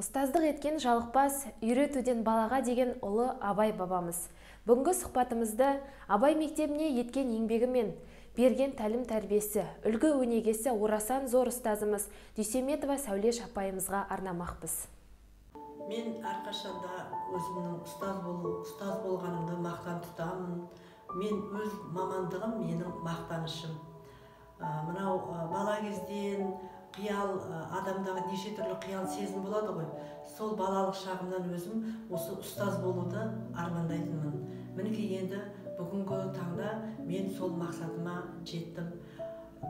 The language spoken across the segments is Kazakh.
Ұстаздық еткен жалықпас, үйретуден балаға деген ұлы Абай бабамыз. Бүгінгі сұхбатымызды Абай мектебіне еткен еңбегі мен берген тәлім тәрбиесі, үлгі өнегесі орасан зор ұстазымыз Дүйсеметова Сәулеш апайымызға арнамақпыз. Мен әрқашанда өзімнің ұстаз болғанымды мақтан тұтамын. Мен өз мамандығым менің мақтанышым. Мынау бала кезден қиял, адамдағы неше түрлі қиял сезім болады ғой. Сол балалық шағымнан өзім осы ұстаз болуды армандайтынмын. Мінекей енді бүгінгі таңда мен сол мақсатыма жеттім.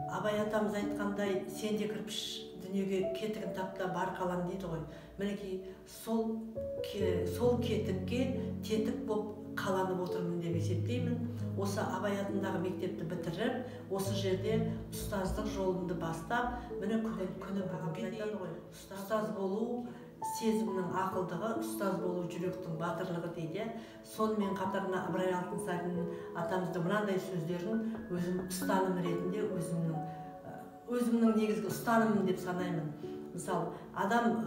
Абай атамыз айтқандай, сен де кірпіш дүниеге кетігін тап та бар қалан дейді ғой. Мінекей сол кетікке тетік боп қаланып отырмын деп есептеймін. Осы Абай атындағы мектепті бітіріп, осы жерде ұстаздық жолымды бастап, міне күні бүгінге дейін ғой. Ұстаз болу сезімнің ақылдығы, ұстаз болу жүректің батырлығы дейді. Сонымен қатар мына Ыбырай Алтынсарин атамыздың мынандай сөздерін өзім ұстаным ретінде өзімнің негізгі ұстанымым деп санаймын. Мысалы, адам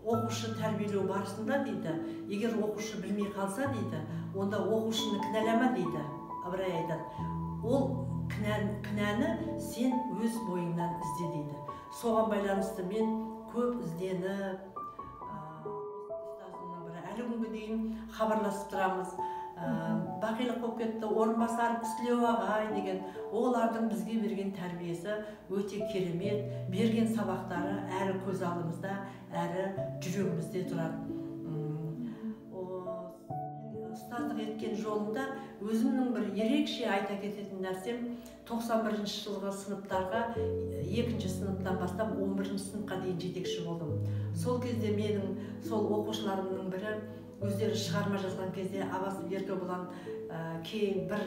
оқушы тәрбиелеу барысында дейді, егер оқушы білмей қалса дейді, онда оқушыны кінәлама дейді. Ыбырай айтады, ол кінәні сен өз бойыңнан ізде дейді. Соған байланысты мен көп ізденіп, ұстазымның бірі әлі күнге дейін хабарласып тұрамыз. Бақилық болып кетті, орынбасар Сүлеу ағай деген, олардың бізге берген тәрбиесі өте керемет, берген сабақтары әрі көз алдымызда, әрі жүрегімізде тұрады. Ұстаздық еткен жолымда өзімнің бір ерекше айта кететін нәрсем, 91 жылғы сыныптарға, 2-ші сыныптан бастап 11-ші сыныпқа дейін жетекші болдым. Сол кезде менің сол оқушыларымның бірі өздері шығарма жазған кезде Абас Еркебұлан кейін бір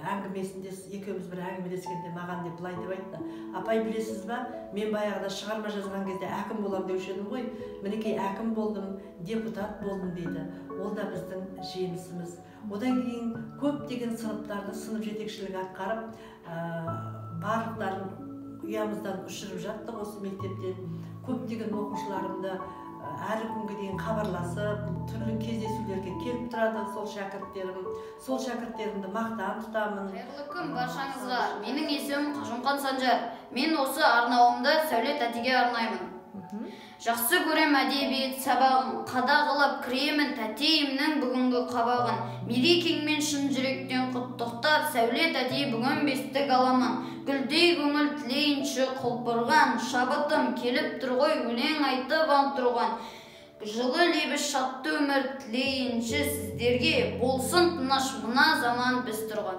әңгімесінде, екеуміз бір әңгімелескенде маған деп былай деп айтты: апай, білесіз ба, мен баяғыда шығарма жазған кезде әкім болам деуші едім ғой, мінекей әкім болдым, депутат болдым дейді. Ол да біздің жемісіміз. Одан кейін көптеген сыныптарды сынып жетекшілік атқарып, барлықтарын ұямыздан ұшырып жаттық осы мектептен. Көптеген оқушыларымды әлі күнге дейін хабарласып, түрлі кездесулерге келіп тұрады сол шәкірттерім. Сол шәкірттерімді мақтан тұтамын. Қайырлы күн баршаңызға. Менің есімім Қажымқан Санжар. Мен осы арнауымды Сәуле тәтеге арнаймын. Жақсы көрем әдебиет сабағын, қадағалап кіремін тәтейімнің бүгінгі қабағын. Мерекеңмен шын жүректен құттықтап, Сәуле тәтей бүгін бестік аламын. Гүлдей көңіл тілейінші құлпырған, шабытым келіп тұр ғой өлең айтып ант тұрған. Жылы лебіз шатты өмір тілейінші сіздерге, болсын тыныш мына заман біз тұрған.